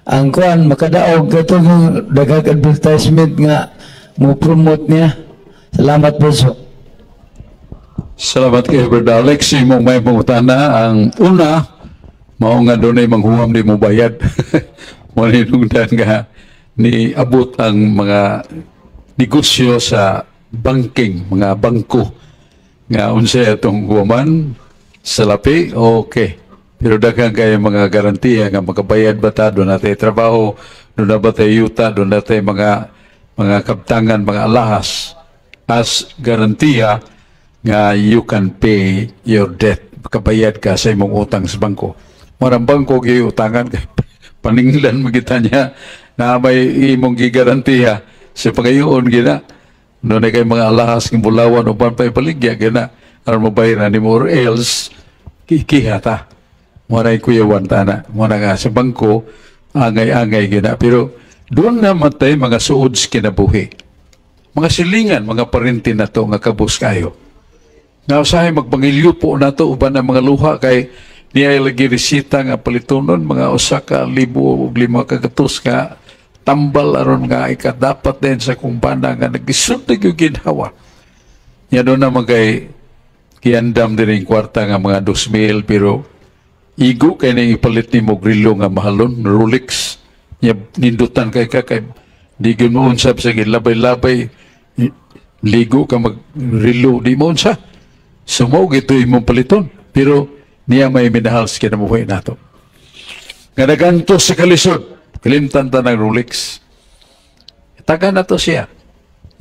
ang kuan makadaog katong daghang advertisement nga mo promote niya? Salamat, Brad Sok. Salamat kay Brother Alex. Imong may pangutana, ang una, mao nga dunay manghuam di mo bayad. Mo hinungdan nga ni abot ang mga negosyo sa banking, mga bangko nga unsay atong huwaman salapi, okay. Pero daghan kay mga garantiya nga makabayad ba ta, doon natay trabaho, doon na ba tayo yuta, doon natay mga kabtangan, mga alahas as garantiya nga you can pay your debt. Makabayad ka sa imong utang sa bangko. Marang bangko giutangan kay paninglan mo kita niya na may imong gigarantiya sa pagayoon gina. Doon na kay mga alahas ng bulawan o pan pa ipaligya gina aron mabayaran nimo or else kikiha ta. Mo na kuyawan ta na. Mo na nga sa bangko angay-angay gina. Pero doon na matay mga suod sa kinabuhi. Mga silingan, mga parinti na to nga kabus kayo. Nga usahay magpangilyo po nato uban ang mga luha kay niya lagi resita nga palitonon mga 1,500 nga tambal aron nga ikadapat din sa kumpana nga nagisud na gyud ginhawa. Nya doon naman kay giandam din yung kwarta nga mga 2,000, pero igo kay nang ipalit nimo og relo nga mahalon, Rolex. Nya nindutan kay ka kay di gyud mo unsab sa labay-labay, ligo ka mag relo, di mo unsa. So mo gito imong paliton, pero niya may minahal sa kinabuhi nato. Nga naganto sa kalisod, kalimtan ta ng Rolex. Taga na to siya.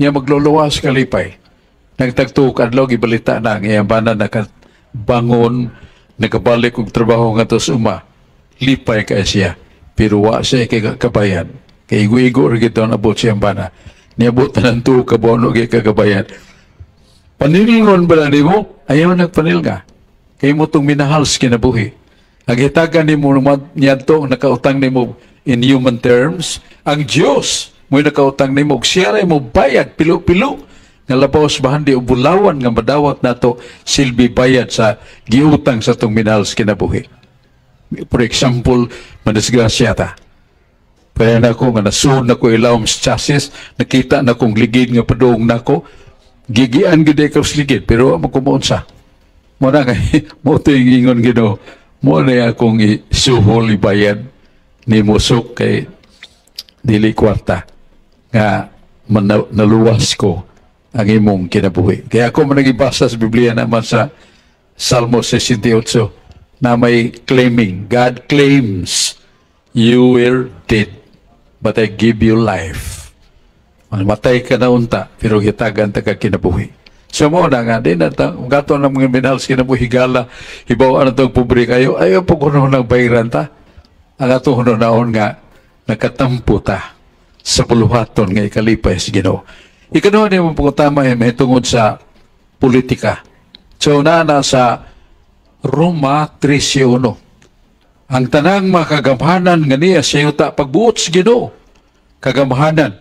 Niya magluluwas kalipay. Nagtagtuok adlaw, gibalita na ang iyang bana nakabangon, nakabalik og trabaho nga sa uma. Lipay kay siya. Pero wa siya kay kabayan. Kay igo-igo ra gito ang abot siyang bana. Niabot na ng tuo ka buwan kay kagabayan. Panilingon ba na nimo? Ayaw nagpanilga. Kay mo itong minahal sa kinabuhi. Ang hitagan nimo niadto ang nakautang nimo in human terms, ang Diyos mo'y nakautang nimo ug siya ray mo bayad pilo-pilo nga labaw sa bahandi o bulawan nga madawat nato silbi bayad sa giutang sa atong minahal sa kinabuhi. For example, madisgrasya ta. Kaya na ako nga nasuod na ko ilawom sa chassis, nakita na kong ligid nga padung nako, gigian gid ko sa ligid, pero mo kumuon sa. Mo na kay mo to yung ingon Ginoo, mo na akong isuhol ibayad ni musok kay dili kwarta nga naluwas ko ang imong kinabuhi. Kaya ako man nagibasa sa Biblia naman sa Salmo 68 na may claiming. God claims, "You were dead, but I give you life." Matay ka na unta, pero gitagan ta ka kinabuhi. So mo na nga, di na ta, gato ng mga minahal sa kinabuhi, higala, hibaw na itong pobre kayo, ayaw po kuno ng bayran ta. Ang ato naon nga, nakatampo ta sa buluhaton nga ikalipay sa Ginoo. Ikaduha niyo mo tama ay may tungod sa politika. So naa na sa Roma 13.1. Ang tanang makagamhanan nga niya sa yuta pagbuot sa Ginoo. Kagamhanan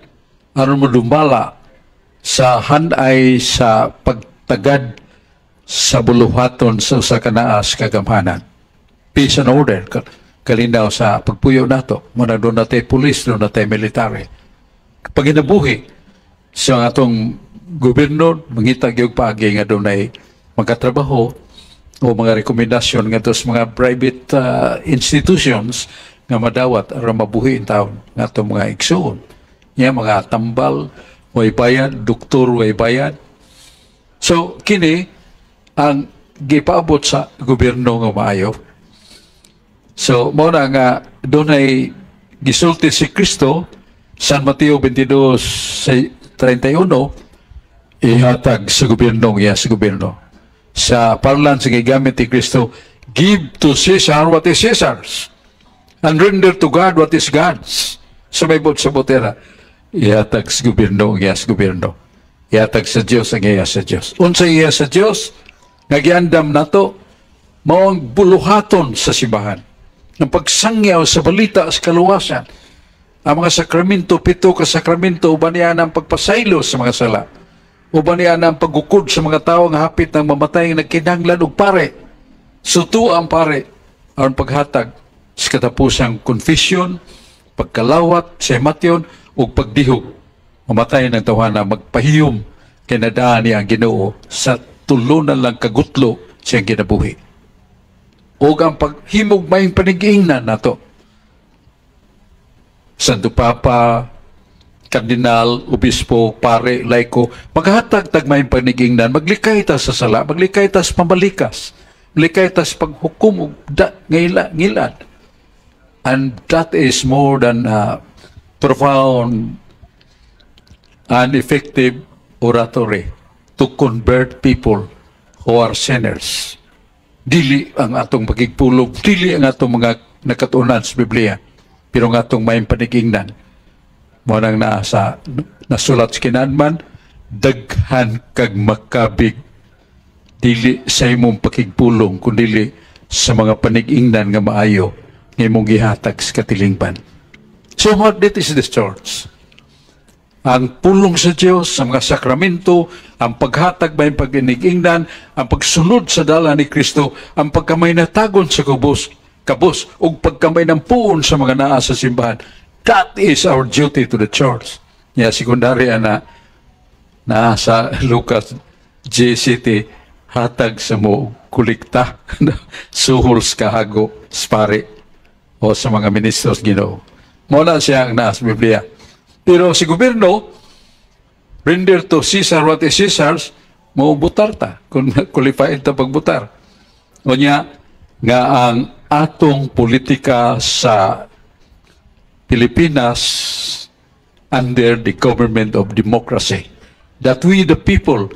aron mo dumala sa hanay sa pagtagad sa buluhaton sa usa ka naas kagamhanan. Peace and order. Kalinaw sa pagpuyo nato. Muna duna tay pulis, duna tay military. Paginabuhi sa atong gobyerno, mangita gyud paagi nga dunay magkatrabaho o mga rekomendasyon ngadto sa mga private institutions nga madawat aron mabuhi ang taon nga atong mga igsuon. Nya mga tambal, way bayad, doktor, way bayad. So kini ang gipaabot sa gobyerno nga maayo. So mao na nga dunay gisulti si Kristo, San Mateo 22:31, ihatag sa gobyerno iya sa gobyerno. Sa parlance nga gigamit ni Kristo, "Give to Caesar what is Caesar's and render to God what is God's." Sa may bot sa botera, ihatag sa gobyerno ang iya sa gobyerno. Ihatag sa Dios ang iya sa Dios. Unsa iya sa Dios? Nga giandam nato, mao ang buluhaton sa simbahan. Ng pagsangyaw sa balita sa kaluwasan. Ang mga sakramento, pito ka sakramento, uban niya ang pagpasaylo sa mga sala. Uban niya ang paggukod sa mga tao nga hapit ng mamatay nga nagkinahanglan og pare. Suto ang pare aron paghatag sa katapusang confession, pagkalawat sa himation ug pagdihog. Mamatay ng tawhana magpahiyom kay nadaan niya ang Ginoo sa tulunan lang kagutlo siyang kinabuhi. Ug ang paghimog maayong panigingnan nato. Santo Papa, Kardinal, Obispo, Pare, Laiko, maghatag tag maayong panigingnan, maglikay ta sa sala, maglikay ta sa pamalikas, maglikay ta sa paghukom og da, ngila, ngilad. And that is more than profound and effective oratory to convert people who are sinners. Dili ang atong pagigpulog, dili ang atong mga nakatunan sa Biblia, pero ang atong maayong panigingnan. Mo nang nasa nasulat sa kinanman, daghan kag makabig dili sa imong pakigpulong kundi sa mga panigingnan nga maayo nga imong gihatag sa katilingban. So what that is the church? Ang pulong sa Diyos, sa mga sakramento, ang paghatag ba yung pag-inigingnan, ang pagsunod sa dala ni Kristo, ang pagkamay natagon sa kubos, kabos, ug pagkamay ng puon sa mga naa sa simbahan. That is our duty to the church. Ya, secondary ana na sa Lucas JCT hatag sa mo kulikta suhol sa kahago sa pare o sa mga ministros Ginoo. Mo na siya ang naa sa Biblia. Pero si gobyerno, render to Caesar what is Caesar's, mo butar ta kung qualified ta pagbutar. O niya, nga ang atong politika sa Pilipinas under the government of democracy, that we the people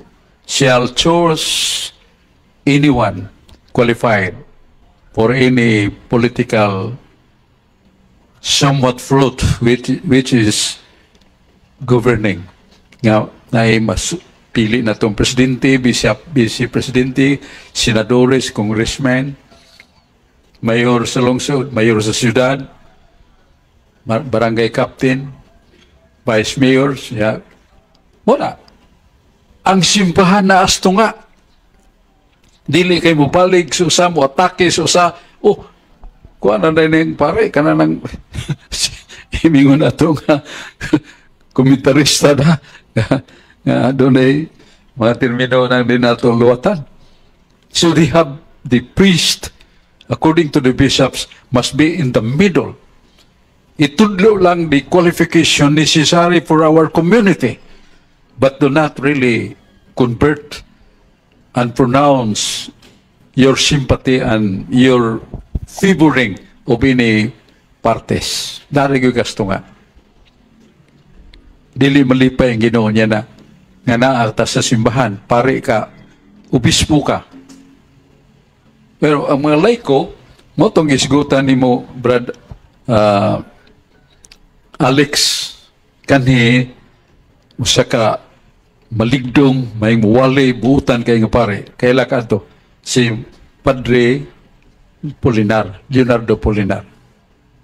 shall choose anyone qualified for any political somewhat fruit which is governing. Nga na mas pili na tong presidente, vice, vice presidente, senadores, congressmen, mayor sa lungsod, mayor sa syudad, barangay captain, vice mayors, yeah. Wala. Ang simbahan na asto nga. Dili kay mo balig sa usa, mo atake sa usa. Oh, kuha na na ning pare, kana nang imingon na to nga komentarista na nga, nga dunay mga termino nang di nato luwatan. So they have the priest, according to the bishops, must be in the middle. Itudlo lang the qualification necessary for our community, but do not really convert and pronounce your sympathy and your favoring of any parties. Dari gyud gasto nga. Dili malipay ang Ginoo niya na nga naa ta sa simbahan, pare ka, obispo ka. Pero ang mga laiko, mao tong isgutan nimo, Brad Alex, kanhi usa ka maligdong may muwali buutan kay nga pare. Kaila ka to si Padre Polinar, Leonardo Polinar.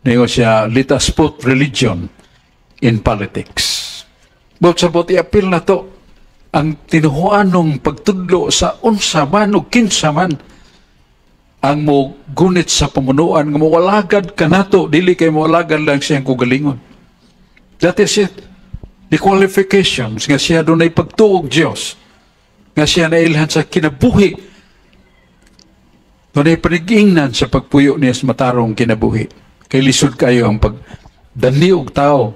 Ningon siya, "Let us put religion in politics." But sa bot i-appeal na to, ang tinuhuanong pagtudlo sa unsa man o kinsa man ang mo gunit sa pamunuan nga moalagad kanato, dili kay moalagad lang siyang kugalingon. That is it. The qualifications nga siya dunay pagtuog Dios, nga siya nailhan sa kinabuhi, dunay panigingnan sa pagpuyo niya sa matarong kinabuhi. Kay lisod kayo ang pagdani og tao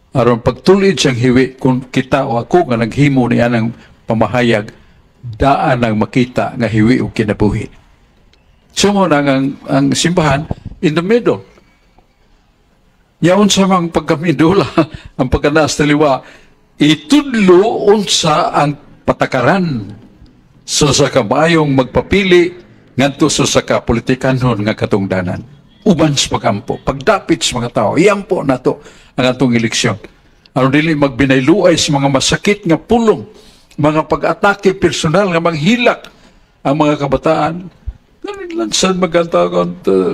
aron pagtulid siyang hiwi kung kita o ako nga naghimo niya ng pamahayag daan ang makita nga hiwi og kinabuhi. So mao na ang simbahan in the middle. Yaon sa mga pagkamidula, ang pagkanaas taliwa, itudlo unsa ang patakaran sa kamayong magpapili ngadto sa ka politikanhon nga katungdanan. Uban sa pagampo, pagdapit sa mga tao, iampo nato ang atong eleksyon. Aron dili magbinayluay sa mga masakit nga pulong, mga pag-atake personal nga manghilak ang mga kabataan. Lansan maganta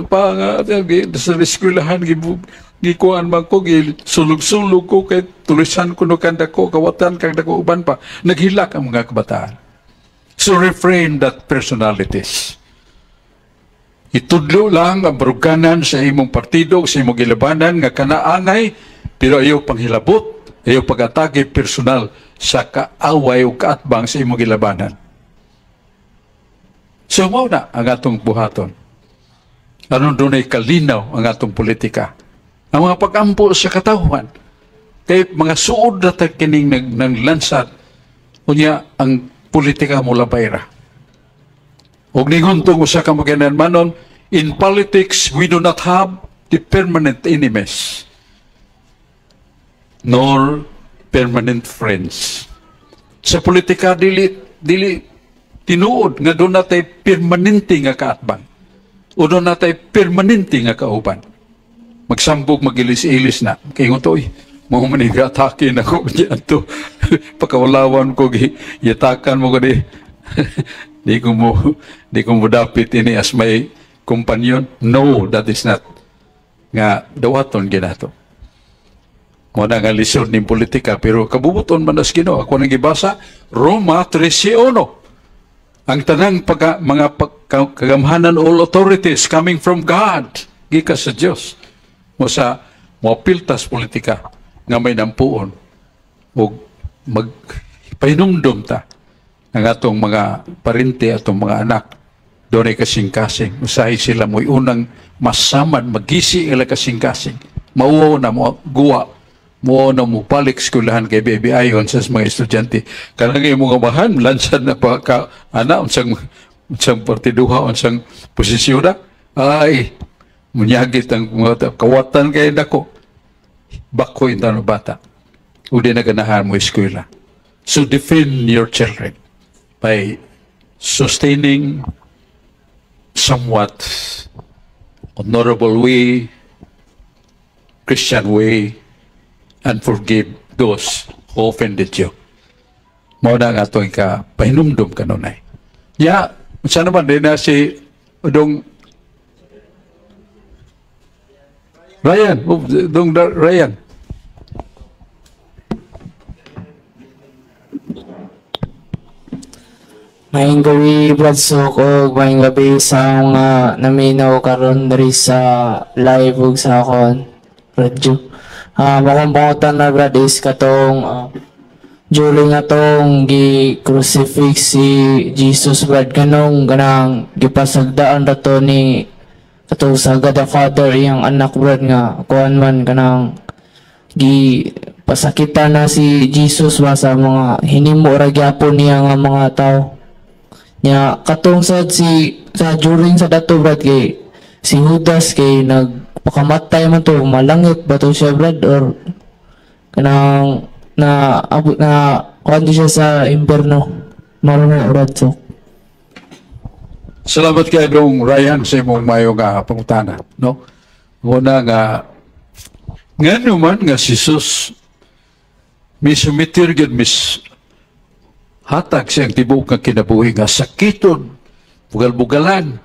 pa nga sa eskwelahan, gikuan man ko, sulog-sulog ko kay tulisan ko no kanda ko kawatan kag dako uban pa naghilak ang mga kabataan. So refrain that personalities. Itudlo lang ang baruganan sa imong partido, sa imong gilabanan nga kanaangay, pero ayaw panghilabot, ayaw pag-atake personal sa kaaway o kaatbang sa imong gilabanan. So mao na ang atong buhaton. Aron dunay kalinaw ang atong politika. Ang mga pag-ampo sa katawhan, kay mga suod na ta kining nang lansad, unya ang politika mo labay ra. Og ningon tong usa ka manon, "In politics we do not have the permanent enemies nor permanent friends." Sa politika dili dili tinuod nga duna tay permanente nga kaatbang o duna tay permanente nga kauban. Magsambog, magilis-ilis na. Kay ingon to, "Uy, mao man ni atake na ko diyan to. Pakawalawan ko, gi yatakan mo ko di. Di ko mo dapit ini as my companion." No, that is not nga dawaton ginato. Mo na nga lisod ning politika, pero kabubuton man as Ginoo. Ako nang gibasa Roma 13:1. Ang tanang pagka, mga kagamhanan, all authorities coming from God, gikan sa Dios. Mo sa mo piltas politika nga may nampuon ug mag pahinumdum ta ang atong mga parente, atong mga anak dunay kasing-kasing. Usahay sila mo'y unang masamad, magisi ila kasing-kasing. Mauwaw na mo guwa, mo na mo balik eskwelahan kay baby ayon sa mga estudyante. Kanang imong amahan, lansad na pa ka, ana, unsang, unsang partiduha, unsang posisyon na. Ay, munyagit ang mga kawatan kay dako. Bako yung tanong bata. O di naganahan mo eskwela. So defend your children by sustaining somewhat honorable way, Christian way, and forgive those who offended you. Mao na nga atong ka pahinumdum kanunay. Ya, unsa naman din na si Dong Ryan, oh, Dong Ryan. Maayong gabi, Brad Sok, ug maayong gabi sa mga naminaw karon diri sa live ug sa akon radyo. Akong pangutan na, Brad, is katong during atong gi-crucifix si Jesus, Brad, kanong ganang gipasagdaan ra to ni katong sa God the Father iyang anak, Brad, nga kuan man kanang gi pasakitan na si Jesus ba sa mga hinimo ra gyapon niya nga mga tao. Nya katong sad si Sa during sa dato, Brad, kay si Judas kay nagpakamatay man to, malangit ba to siya, Brad, or kanang na abot na kuan siya sa impierno? Mao na, Brad Sok. Salamat kay dong Ryan sa imong mayo nga pangutana, no? Una nga, ngano man nga si Jesus misumitir gyud, mis hatag siyang tibuok nga kinabuhi nga sakiton, bugal-bugalan,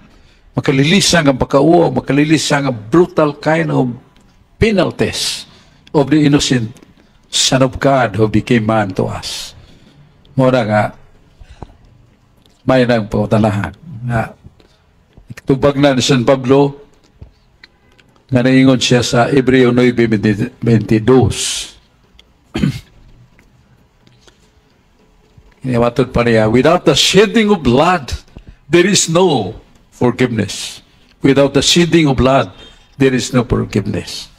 makalilisang ang pagkauwaw, makalilisang ang brutal kind of penalties of the innocent Son of God who became man to us? Mao na nga, may nang pangutanahan nga tubag na ni San Pablo nga naingon siya sa Hebreo 9:22. Matod pa niya, "Without the shedding of blood, there is no forgiveness." Without the shedding of blood, there is no forgiveness.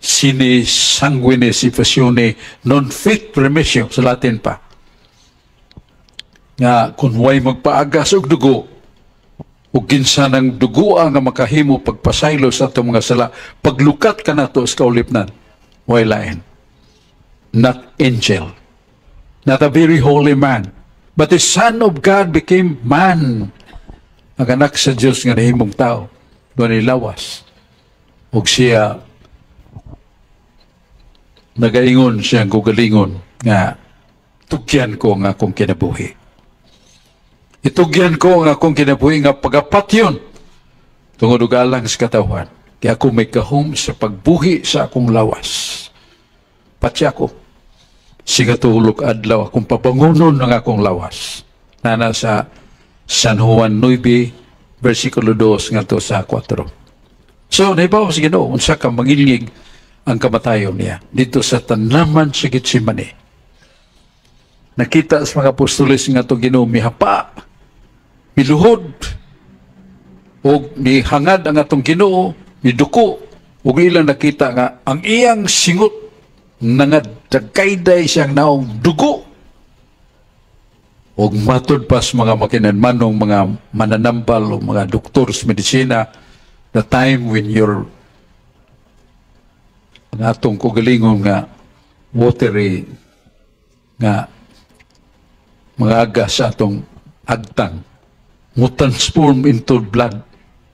"Sine sanguine effusione non fit remissio" sa Latin pa. Nga kung way magpaagas og dugo, ug kinsa ng dugo nga makahimo pagpasaylo sa atong mga sala, paglukat kanato sa kaulipnan, way lain. Not angel, not a very holy man, but the Son of God became man. Ang anak sa Diyos nga nahimong tao, doon lawas. Ug siya, nagaingon siyang kugalingon nga, "Tugyan ko ang akong kinabuhi. Itugyan ko ang akong kinabuhi nga pagapatyon tungod og alang sa katawhan. Kaya ako may kahom sa pagbuhi sa akong lawas. Pati ako. Siga tulog adlaw akong pabangunon ng akong lawas." Nana sa San Juan 9, versikulo 2 ngadto sa 4. So, naibaw sa Ginoo unsa ka mangilngig ang kamatayon niya dito sa tanaman sa Gethsemane. Nakita sa mga apostoles nga atong Ginoo mihapa, miluhod, ug mihangad ang atong Ginoo, miduko, ug ilang nakita nga ang iyang singot nangadagayday siyang naong dugo. Ug matud pa sa mga makinanmanong mga mananambal o mga doktor sa medisina, the time when your ang atong kugalingon nga watery nga mga aga sa atong agtang mo transform into blood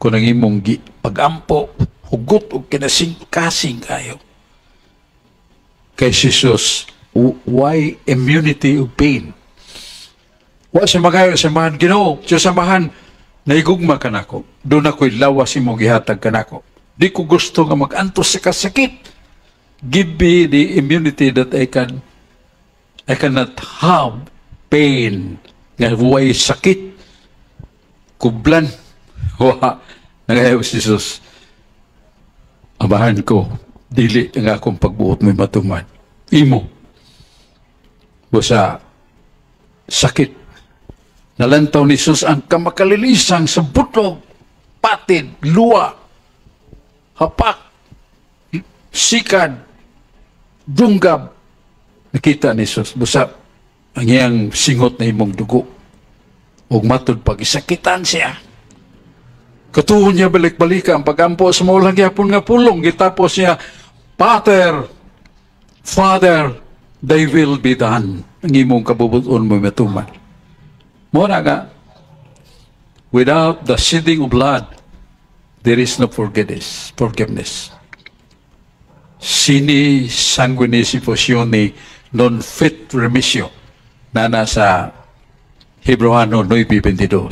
kung ang imong gi, pagampo hugot og kinasing-kasing kayo kay si Jesus. Why immunity of pain? Wa siya magayo sa Amahan, "Ginoo, Diyos Amahan, naigugma ka nako. Doon ako'y lawas imong gihatag kanako. Di ko gusto nga mag-antos sa kasakit. Give me the immunity that I cannot have pain." Nga way sakit. Kublan. Wa. Nangayaw si Jesus. "Amahan ko, dili ang akong pagbuot mo'y matuman. Imo." Busa, sakit. Nalantaw ni Jesus ang kamakalilisang sa butlog, patid, luwa, hapak, sikad, dunggab. Nakita ni Jesus, busa, ang iyang singot na imong dugo. Ug matud pag isakitan siya. Katuon niya balik-balika ang pagampo sa maulang gyapon nga pulong. Gitapos niya, "Pater, Father, thy will be done." Ang imong kabubuton mo matuman. Mao na nga, without the shedding of blood, there is no forgiveness. Forgiveness. "Sine sanguinis effusione non fit remissio." Nana sa Hebreano 9:22.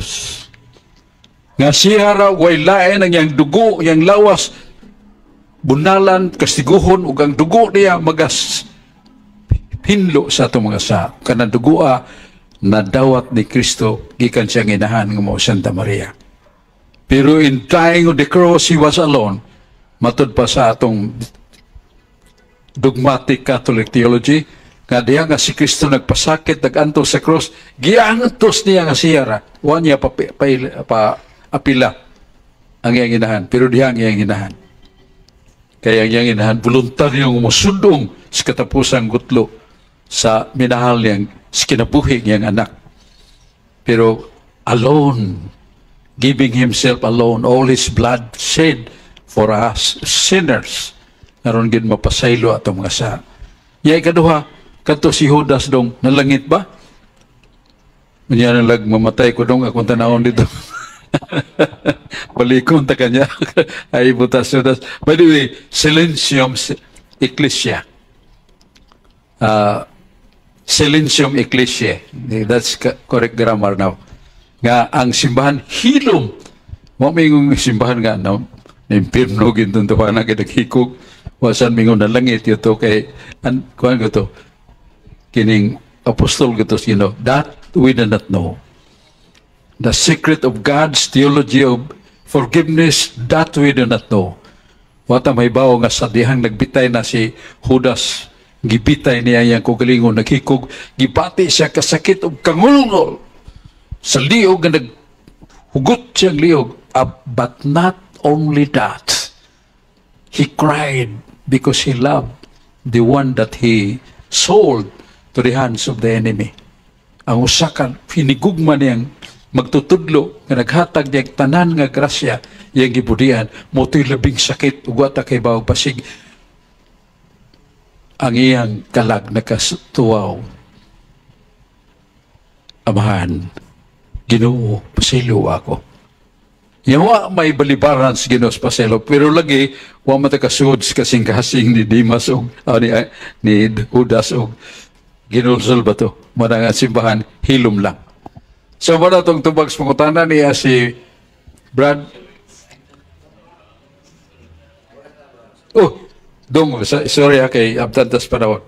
Nga siya raw way lain ang iyang dugo, iyang lawas, bunalan, kastiguhon, ug ang dugo niya magas hinlo sa atong mga sa. Kanang dugoa na dawat ni Kristo gikan siyang inahan nga mao Santa Maria. Pero in dying on the cross, he was alone. Matud pa sa atong dogmatic Catholic theology, nga diha nga si Kristo nagpasakit, nagantos sa cross, giantos niya nga siya ra. Wa niya pa apila ang iyang inahan, pero diha ang iyang inahan. Kaya ang iyang inahan, voluntaryong musudong sa katapusang gutlo sa minahal niyang, sa kinabuhi niyang anak. Pero alone Giving himself alone, all his blood shed for us sinners. Aron gid mapasaylo atong mga sala. Ya ikaduha, kadto si Judas, dong, nalangit ba? Unya na lag mamatay ko, dong, akong tanawon dito. Balikon ta kanya. Ay butas Judas. By the way, silentium ecclesia. Silentium ecclesiae. That's correct grammar now. Nga ang simbahan hilom. Wa may simbahan nga no. Na impierno gintuntuhan na kay naghikog. Wasan mingon na langit ito kay an kuan ko to. Kining apostol ko to. That we do not know. The secret of God's theology of forgiveness, that we do not know. Wata may bawo nga sa dihang nagbitay na si Judas, gibitay niya iyang kaugalingon, naghikog, gibati siya kasakit og kangulngol sa liog nga naghugot siyang liog. But not only that, he cried because he loved the one that he sold to the hands of the enemy. Ang usa ka hinigugma niyang magtutudlo nga naghatag niyang tanan nga grasya iyang gibudian mo to'y labing sakit ug wa ta kay bawog basig ang iyang kalag nakatuwaw. "Amahan, Ginoo, pasaylo ako." Yawa may balibaran sa Ginoo sa pasaylo, pero lagi wa man ta kasud sa kasing-kasing ni Dimas og ni Judas og ginulsol ba to? Mao nga simbahan hilom lang. So wala tong tubag sa pangutana niya si Brad. Oh, dong, sorry ha, kay abtantas panahon.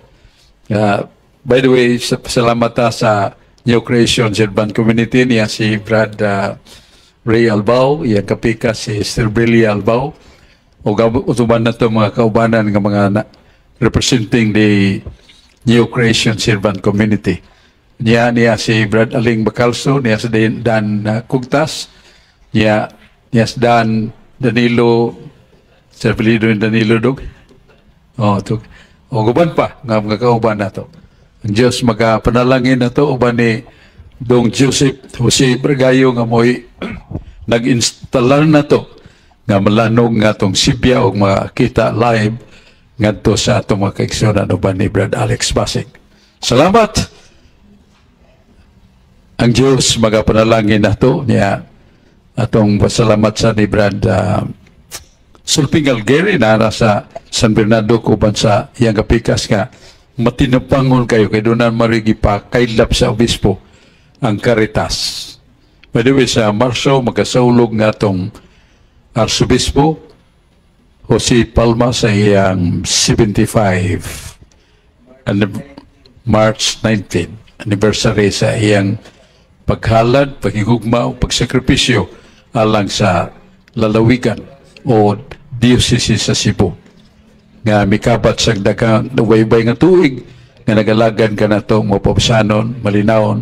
By the way, salamat ta sa New Creation Servant Community niya si Brad Ray Albao, iyang kapika si Sir Brillia Albao, o utuban na to mga kaubanan nga mga na, representing the New Creation Servant Community. Niya niya si Brad Aling Bacalso, niya si Dan Kugtas, niya niya si Dan Danilo, Sir Apelyido ni Danilo dog. Oh, to. O guban pa nga mga kauban nato. Ang Diyos magapanalangin na to uban ni Dong Joseph Jose Bragayo nga mo'y nag-instalar na to nga malanog nga atong sibya og makita live ngadto sa atong mga kaigsuonan uban ni Brad Alex Basig. Salamat! Ang Diyos magapanalangin na to niya atong pasalamat sa ni Brad Sulping Algeri na sa San Bernardo kuban sa iyang kapikas nga matinapangon kayo kay doon marigi pa kaylap sa obispo ang Caritas. By the way, sa Marso magkasaulog nga atong Arsobispo Jose Palma sa iyang 75 and March 19 anniversary sa iyang paghalad, paghigugma o pagsakripisyo alang sa lalawigan o diocese sa Cebu nga mikabat sa daghang waybay nga tuig nga nagalagan ka na to mapapsanon, malinawon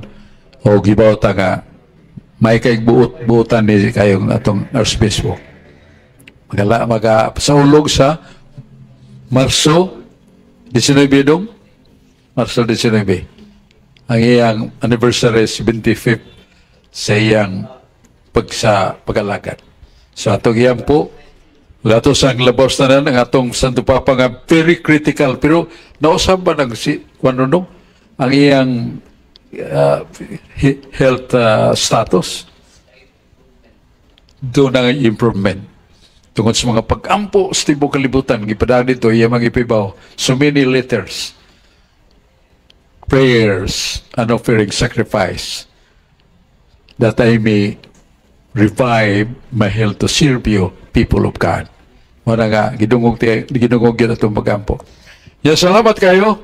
o gibaw ta nga may kay buot buotan ni kayong atong archbishop. Magala maga saulog sa Marso 19 dong, Marso 19 ang iyang anniversary, 75th sa iyang pagsa pag-alagad. So atong iyang po ato sa ang labaw tanan ang atong Santo Papa nga very critical, pero nausab ba nang si kuan no ang iyang health status doon ang improvement tungod sa mga pag-ampo sa tibuok kalibutan gipadaan dito iya mga ipibaw, so many letters, prayers and offering sacrifice that I may revive my health to serve you, people of God. Wala nga, gidungog, gidungog yun atong magampo. Ya, salamat kayo.